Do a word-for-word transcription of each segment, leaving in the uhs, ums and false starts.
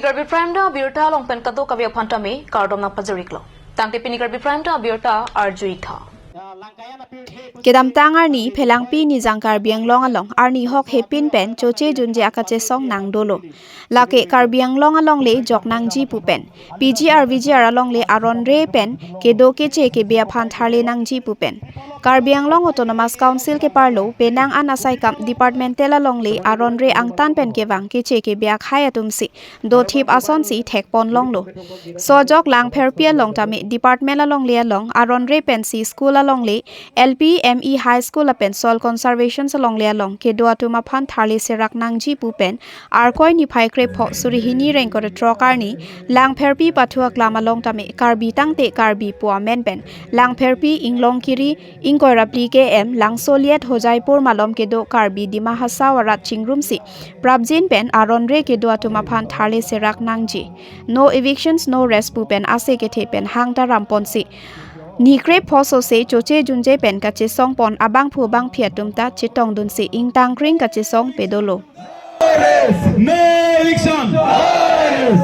Karbi Prime Time abirta along pen kadokave aphan tame kardom nangpajir-iklo. Tangte pini Karbi Prime Time abirta arju-ik tha. Kedamtang arni Phelangpi Nijang Karbi Anglong along arni hok hepin pen choche junje akachesong nangdolo. Lake Karbi Anglong alongle jok nangji pu pen, P G R V G R alongle aron-re pen kedo keche kebe aphan tharle nangji pu pen, Karbi Anglong Autonomous Council keparlo penang an asaikam departmental alongle aron-re angtan pen kevang keche kebe akhei atum si dothip asonsi thekpon longlo. Sojok Langpherpi along tame department alongle along aron-re pensi school alongle, L P, M E, high school lapen soil conservation alongle along kedo atum aphan tharle serak nangji pu pen, Arkoi niphai krepho suri hini ingkoi ra throk arni Langpherpi pathu aklam along tame Karbi tangte Karbi pu amen pen Langpherpi, Inglongkiri, ingkoi ra phli K M, Langsoliet, Hojaipur malom kedo Karbi Dima Hasao arat chingrumsi prapjin pen aron-re kedo atum aphan tharle serak nangji. No evictions, no rest pu pen ase kethe pen hang ta ramponsi, ni krepho sose choche junje pen kachesongpon abangphu bangphi atum ta chetongdunsi ingtangkring kachesong pedolo. No eviction!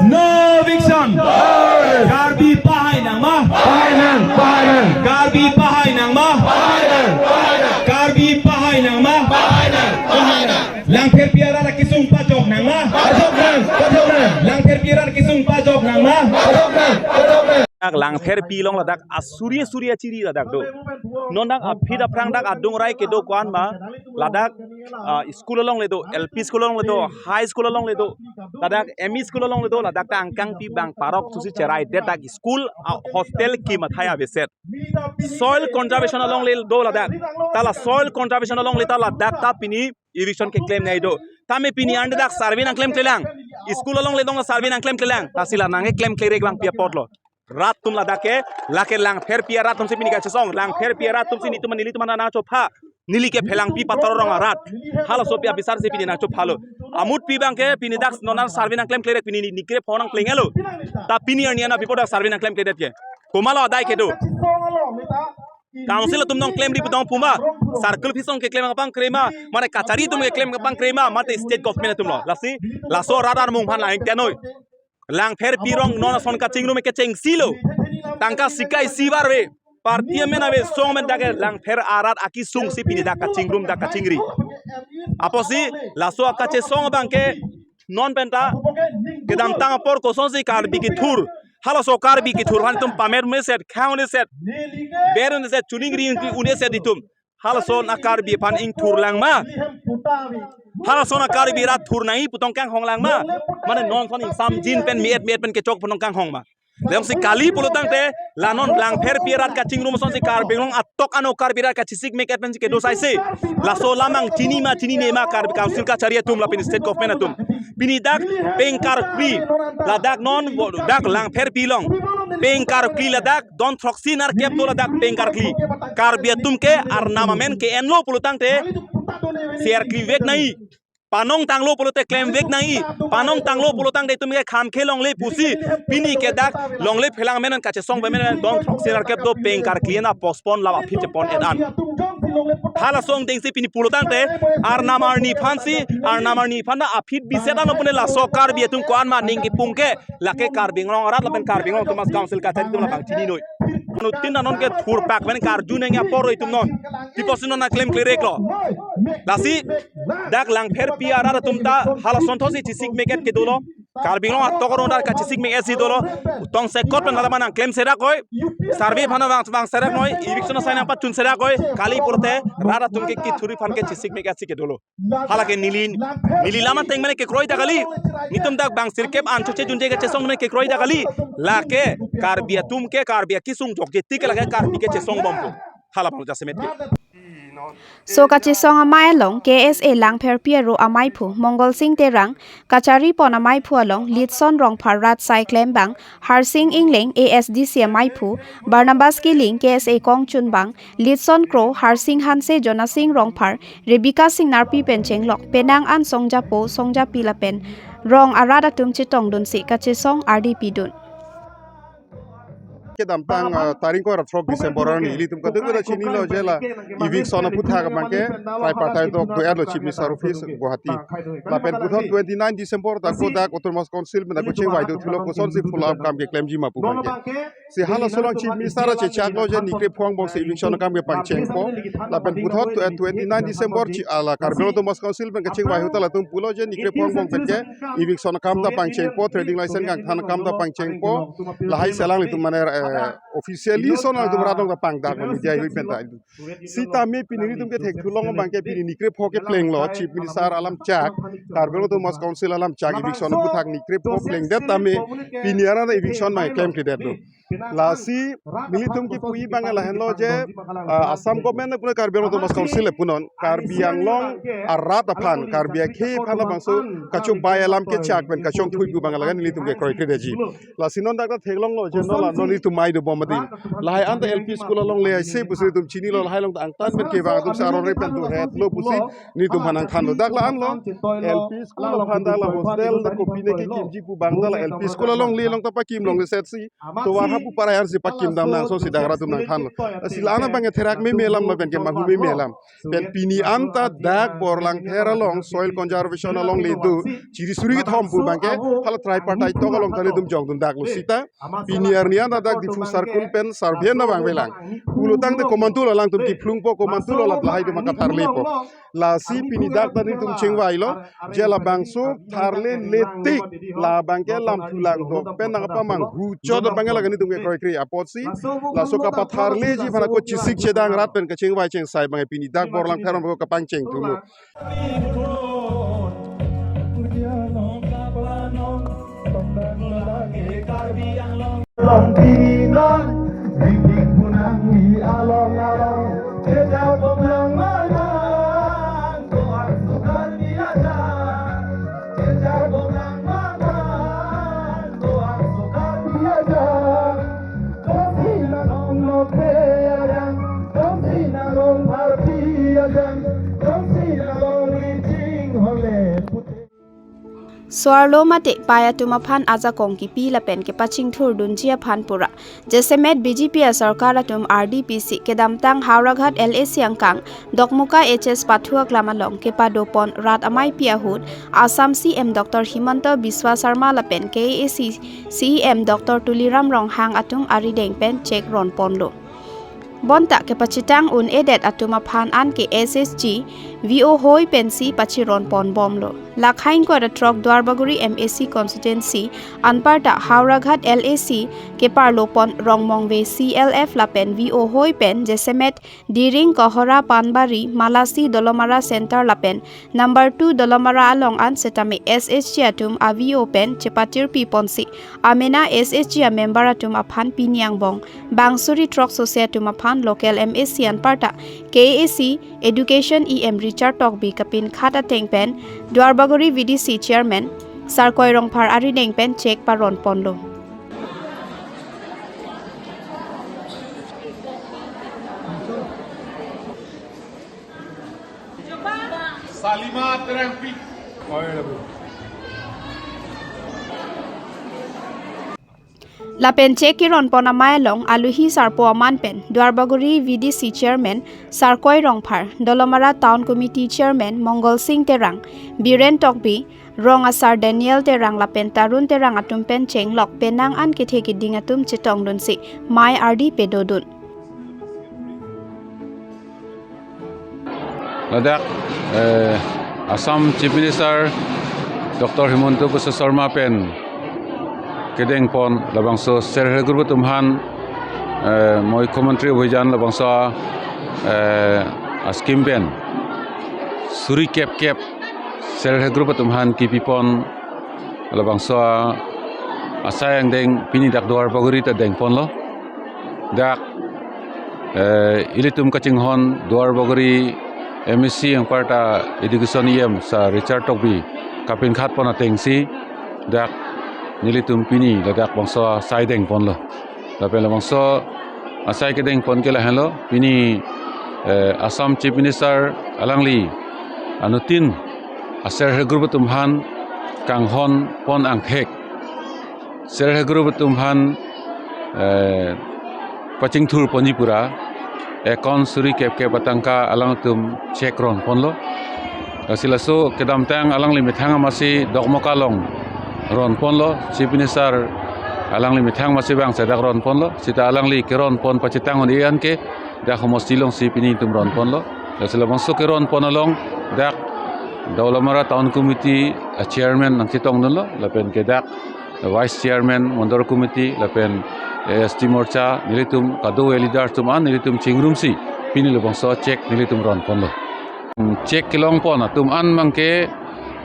No eviction! Karbi pahai nangma! Pahai nang! Pahai nang! Karbi pahai nangma! Pahai nang! Pahai nang! Karbi pahai nangma! Pahai nang! Pahai nang! Langpherpi arat akesung pajok nangma! Pajok nang! Pajok nang! Langpherpi arat akesung pajok nangma! Pajok nang! Pajok nang! Dak Langpherpi along ladak asuri suri achiri ladak do. Non dak aphi dak aphrang dak adung rai kedo ko-an ma, ladak, ah, school alongle do, L P school alongle do, high school alongle do, ladak M E school alongle do, ladak ta angkangpi bang parok susi cherai det dak school, ah, hostel kimathai aveset. Soil conservation alongle do ladak. Ta la soil conservation alongle ta ladak ta pini eviction keklem nai do. Tame pini arni dak survey nangklemklelang. School alongle dong survey nangklemklelang. Ta si la nangkeklemklerek bang pi apotlo. Rat atum ladak ke, lake Langpherpi arat atum si pini kachesong, Langpherpi arat atum si nitum nelitum nangchopha, neli ke Phelangpi Pator arong arat. Halaso pi abisar si pini nangchophalo. Amutpi bang ke, pini dak non an survey nangklemklerek pini ni, ni krepho nangkleng-etlo. Ta pini arni an apipo dak survey nangklemkledet ke. Komatlo adai kedo. Council atum nangklemri pu dong puma, circle office along keklem kapangkre ma, mane kachari atum keklem kapangkre ma, mate state government atumlo. Lasi, laso rat armung aphan la-ingtennoi. Langpherpi arong non ason kachingrum ke chengsilo. Tangka sikai sibar ave. Party amen ave, song amen dak ke Langpher arat akesung si pini dak kachingrum dak kachingri. Apotsi laso akachesong abang ke non penta kedamtang apor kosonsi Karbi kethur. Halaso Karbi kethur aphan itum pame un-eset, khang un-eset, ber un-eset, chuningri un-eset itum. Halason a-Karbi aphan ingthur langma. Halason a-Karbi rat thur nangji pu tong kanghong langma. Mane non ason ingsamjin pen mi-et mi-et pen kechok pu tong kanghong ma. Jongsi kali pulo tangte, la non Langpherpi arat kachingrum asonsi Karbi Anglong atok ano Karbi rat kachesik mek-et pensi kedo saise. Laso lamang chini ma chinine ma Karbi Council kachari atum lapen state government atum. Pini dak peng karkli, ladak non bo-, dak Langpherpi along. Peng karkli ladak don throksi nerkep do ladak peng karkli. Karbi atum ke arnam amen ke-enlo pulo tangte, si arkli vek nangji. Panong tanglo pulote klem vek nangji. Panong tanglo pulo tangte itum ke kham khe longle pusi. Pini ke dak longle phelang amen an kachesong amen an don throksi nerkep do peng karkli an postpone la aphi chepon-et an. Halason dengsi pini pulo tangte arnam arni aphansi, arnam arni aphan ta aphi biset ano pune laso Karbi atum ko-an ma ning kipung ke, lake Karbi Anglong arat lapen Karbi Anglong Autonomous Council kachari atum labang chininoi. Anuttin non ke thurpak pen karju nangji apor itum non. Tiposi non nangklemklereklo. Lasi dak Langpherpi arat atum ta halason thotsi chesik mek-et kedolo. Karbi Anglong atok arong dak kachesik mek-et si dolo. Tongsekot pen lama nangklem serakoi. Survey aphan vang vang seraknoi. Eviction asai nangpachun serakoi. Kali pulote rat atum ke kethur aphan ke chesik mek-et si kedolo. Halake neli, neli lam ateng mane kekroi ta kali. Nitum dak bang sirkep an choche junje kachesong mane kekroi ta kali. Lake Karbi atum ke Karbi akesung jokje tik lake Karbi kechesong bompo. Hala bang jasemet ke. So kachesong amei along K S A Langpherpi aro ameiphu Mongol Sing Terang, kacharipon ameiphu along Litson Rongphar rat sai klembang, Harsing Ingleng A S D C ameiphu, Barnabas Kiling K S A kongchunbang, Litson Kro, Harsing Hanse, Jonasing Rongphar, Rebecca Singnarpi pen chenglok penang an songjapo songjapi lapen rong arat atum chetongdunsi kachesong ardi pidun. Kedamtang, ah, tarik ingkoi ra throk December arni ilitum kadokave ta chinilo je la eviction aphuthak abangke tripartite talk do-etlo Chief Minister Office Guwahati. Lapen puthot twenty-nine December ta kodak Autonomous Council pen ako chingvai do thulo kosonsi follow up akam keklemji ma pu abangke. Si halaso along Chief Minister chechaklo je nikrepho angbong si eviction akam kepangchengpo. Lapen puthot, eh, twenty-nine December chi ala Karbi Anglong Autonomous Council pen kachingvai ahut ta latum pulo je nikrepho angbong penke eviction akam ta pangchengpo, trading license kangthan akam ta pangchengpo. Lahai si alanglitum mane, eh, officially lason alanglitum rat along ta pangdaklo media ahut pen ta. Sitame pini ilitum kethekthu along abangke pini nikrepho keplenglo, Chief Minister alam chak, Karbi Anglong Autonomous Council alam chak eviction aphuthak nikrepho plengdet tame pini arni eviction mai klemkledetlo. Lasi nelitum kipuji abang lahenlo je, ah, Assam government pura Karbi Anglong Autonomous Council punon Karbi Anglong arat aphan, Karbi akhei aphan labangso kachobei alam kechak pen kachongthui pu abang laga nelitum kekroikredetji. Lasi non dak ta theklonglo je non la non nelitum mai dobom adim. Lahai anta L P school along le aise pusi itum chinilo, lahai along ta angtan pen kevang atum si aron re pen dohetlo pusi nelitum aphan nangthanlo. Dak la-anlo L P school aphan dak la hostel dak kopine kekimji pu abang dak la L P school alongle along ta pakim longle setsi tovar hapu parai arsi pakim dam nangso si dak rat atum nangthanlo. Lasi la-an abang therak meme alam lapen kemanghu meme alam. Pen pini anta dak Borlangpher along soil conservation alongle do chiri suri kethom pu abangke hala tripartite talk along ta ilitum jongdundaklo sita. Pini arni anta dak Diphu circle pen survey na abang velang. Pulo tangte komantulo alangtum kephlungpo, komantulo la lahai atum akatharlepo. Lasi pini dak ta nelitum chingvailo je labangso tharlele tik la abangke lamthu langdok pen nangpamanghu chot abang laga nelitum kekroikre apotsi laso kapatharleji aphan ako chesik chedang rat pen kachingvai chingsai abang pini dak Borlangpher along kapangcheng thulo. So-arlo mate pei atum aphan ajakong kipi lapen kepachingthurdunji aphan pura jasemet B J P asorkar atum ardi pisi kedamtang Howraghat L A C angkang Dokmoka H S Pathu aklam along kepadopon rat ameipi ahut Assam C M Doctor Himanta Biswa Sarma lapen K A A C C E M Doctor Tuliram Ronghang atum arideng pen chek ronponlo. Bonta kepachethang un-edet atum aphan anke S H G, V O hoi pensi pachironponbomlo. Lakha ingkoi ra throk Duarbagori M A C constituency anparta Howraghat L A C keparlopon Rongmongve C L F lapen V O hoi pen jasemet Diring, Kohora, Panbari, Malasi, Dolamara Center lapen number two Dolamara along an setame S H G atum a-V O pen chepatirpiponsi amena S H G a-member atum aphan pini angbong bang suri throk sose atum aphan local M A C anparta K A A C Education E M Richard Tokbi kapinkhat ateng pen Duarbagori V D C Chairman Sarkoi Rongphar arideng pen chek paronponlo. Salima Terangpi. Lapen chek keronpon amei along aluhi sarpo aman pen Duarbagori V D C Chairman Sarkoi Rongphar, Dolamara Town Committee Chairman Mongol Sing Terang, Biren Tokbi, Rong Asar Daniel Terang lapen Tarun Terang atum pen chenglok penang an kethe keding atum chetongdunsi mei ardi pedodun. Ladak, eh, Assam Chief Minister Doctor Himanta Biswa Sarma pen kedengpon labangso self help group atum aphan, eh, Mukhyamantri Abhiyan labangso, eh, a-scheme pen suri kep kep self help group atum aphan kipipon labangso asai angdeng pini dak Duarbagori ta dengponlo. Dak, eh, ilitum kachinghon Duarbagori M A C anparta Education E M Sar Richard Tokbi kapinkhatpon atengsi dak nelitum pini ladak bangso asai dengponlo. Lapen labangso asai kedengpon ke lahenlo, pini, eh, Assam Chief Minister alangli anuttin a-self help group atum aphan kanghonpon angthek, self help group atum aphan eh, pachingthur ponji pura, account suri kep kep atangka alangtum cheque ron ponlo. Lasi laso kedamtang alangli methang amatsi Dokmoka along ron ponlo, Chief Minister alangli methang amatsi bang sedak ron ponlo, seta alangli keron pon pachetang un-e an ke dak homosti alongsi pini itum ron ponlo. Lasi labangso keron pon along dak Daulamara Town Committee a chairman nangchetong dunlo, lapen ke dak Vice Chairman, Mandal Committee, lapen A S T Morcha, nelitum kado-an leader atum an, nelitum chingrumsi, pini labangso cheque nelitum ron ponlo. Hmm, cheque kelong pon atum an abangke,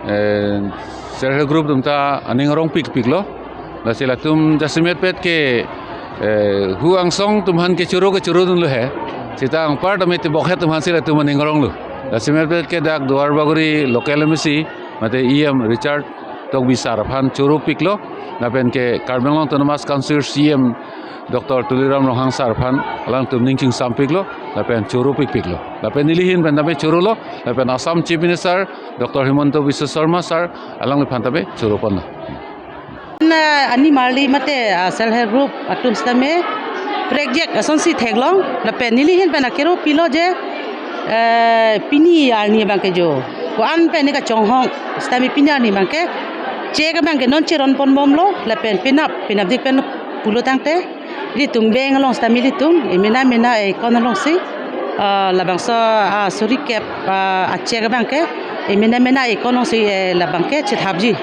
eh, self help group atum ta aning arong pikpiklo. Lasi latum jasemet pet ke, eh, hu angsong atum aphan ke choro ke choro dunlo he. Seta anpar tame tebok he atum aphansi latum aning aronglo. Jasemet pet ke dak Duarbagori local M A C, mate E M Richard Tokbi sir aphan choro piklo, lapen ke Karbi Anglong Autonomous Council C M Doctor Tuliram Ronghang sir aphan alangtum ning chingsam piklo, lapen choro pikpiklo. Lapen neli ahin pen tame chorolo, lapen Assam Chief Minister Doctor Himanta Biswa Sarma sir alangliphan tame choro ponlo. Na ani marli mate, ah, self help group atum sitame project asonsi theklong, lapen neli ahin pen akero pilo je, eh, pini arni abangke jo. Ko-an pen ne kachonghong, sitame pini arni abangke cheque abangke non cheron ponbomlo, lapen penap, penapdik pen pulo tangte, ilitum bank along sitame ilitum, eh, mena mena, eh, account alongsi, ah, labangso, ah, suri kep, ah, a cheque abangke, eh, mena mena account alongsi, eh, labangke chethapji.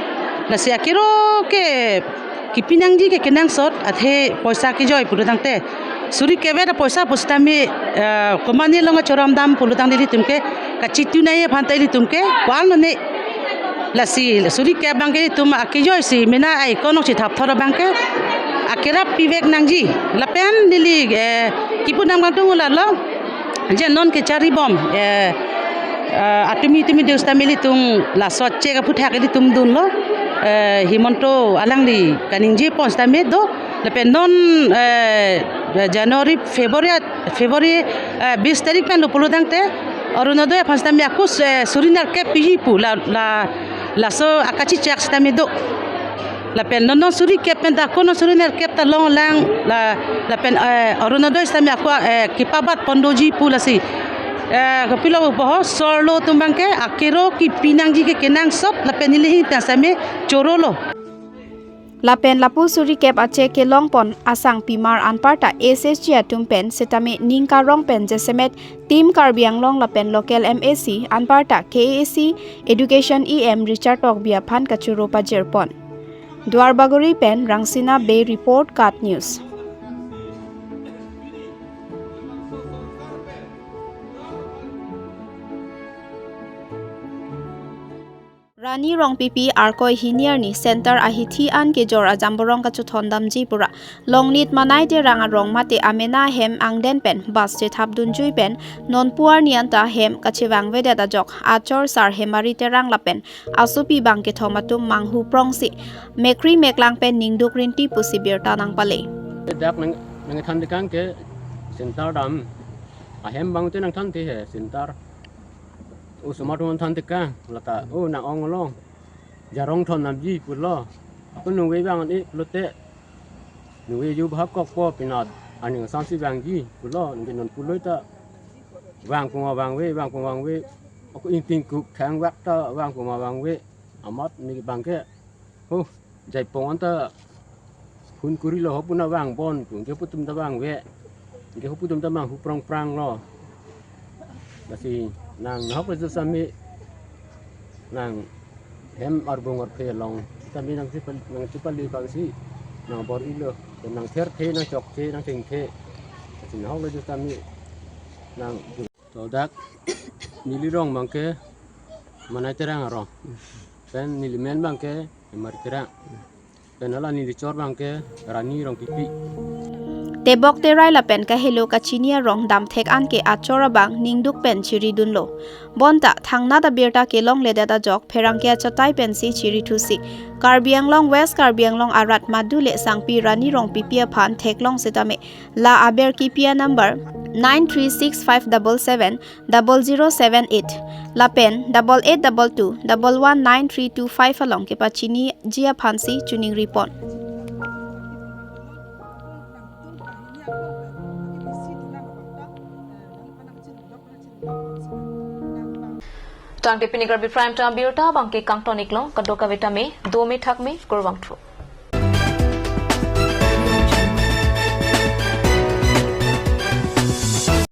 Lasi akero ke kepi nangji ke kenangsot, athe poisa kejoi pulo tangte, suri kep-et apoisa pusitame, eh, komane along achoram dam pulo tangte ilitum ke kachitu nai aphan ta ilitum ke ko-an mane. Lasi suri kep abangke itum akejoisi mena ai konok chethap thor abangke akerap pivek nangji. Lapen neli, eh, kipu nang kangtung ularlo. Je non kecharibom, eh, eh, atumi tumi deus tamil itum laso cheque aphuthak ilitum dunlo. Eh, Himanta alangli kaningje pon sitame do. Lapen non, eh, January, February, February, eh, bis tarik pen lo pulo tangte Orunodoi aphan sitame ako, eh, suri nerkep piji pu la, la, laso akachichak sitame do. Lapen non non suri kep pen ta ako non suri nerkep ta longlang la, lapen, eh, Orunodoi sitame ako, eh, kepabat pondoji pu lasi. Eh, kopilo pu ho sorlo atum abangke akero kepi nangji ke kenangsot lapen neli ahin ta sitame chorolo. Lapen lapu suri kep a cheque kelong pon asangpimar anparta S H G atum pen sitame ning karong pen jasemet Team Karbi Anglong lapen local M A C anparta K A A C Education E M Richard Tokbi aphan kachoro pajir pon. Duarbagori pen Rangsina Bey report, KAT News. Rani Rongpipi Arkoi hini arni center ahithi an kejor ajamborong kachethon damji pura Longnit Manai Terang arong mate amena ahem angden pen bus chethap dunjui pen nonpu arni anta ahem kachevangvedet ajok achor Sar Hemari Terang lapen asopi bang kethom atum manghu prongsi mekri meklang pen ningduk rinti pusi birta nangpale. Dak nang, nangthan tekang ke center dam ahem bang te nangthan te he center. O osomar atum than tekang, lata, o nang-ong along jarong thon damji pulo. Ako nungve bang an-e pulote, nungve ju bhak kokpo, penap aning asamsi vangji pulo, nungve nonpu loi ta vang puma vangve, vang puma vangve. Ako ingting kuk khang vak ta vang puma vangve. Amat ne abangke, oh, jaipong anta hun kurilo, ho pu nangvangbom pu, ke pu atum ta vangve, ke ho pu atum ta manghu prongprang lo. Lasi nang nahok le sami nang hem arbung arphe along sami nangchepal-, nangchepali abangsi nangbor-ilo, nangtherthe, nangchokthe, nangchingthe. Lasi nahok le sami nang. To dak neli rong abangke Manai Terang arong. Pen neli men abangke Hemari Terang. Pen hala neli chor abangke Rani Rongpipi. Tebok terai lapen kahelo kachini arong damthek anke achor abang ningduk pen chiridunlo. Bonta thangnat abirta kelongledet ajok pherangke achatai pensi chirithusi Karbi Anglong West Karbi Anglong arat madu le sangpi Rani Rongpipi aphan theklong setame la aber kipi a number nine three six five double seven double zero seven eight lapen double eight double two double one nine three two five along kepachiniji aphansi choningri pon. Tangte pini Karbi Prime Time abirta abangke kangton-iklong, kadokave tame dome thakme, kurvangthu.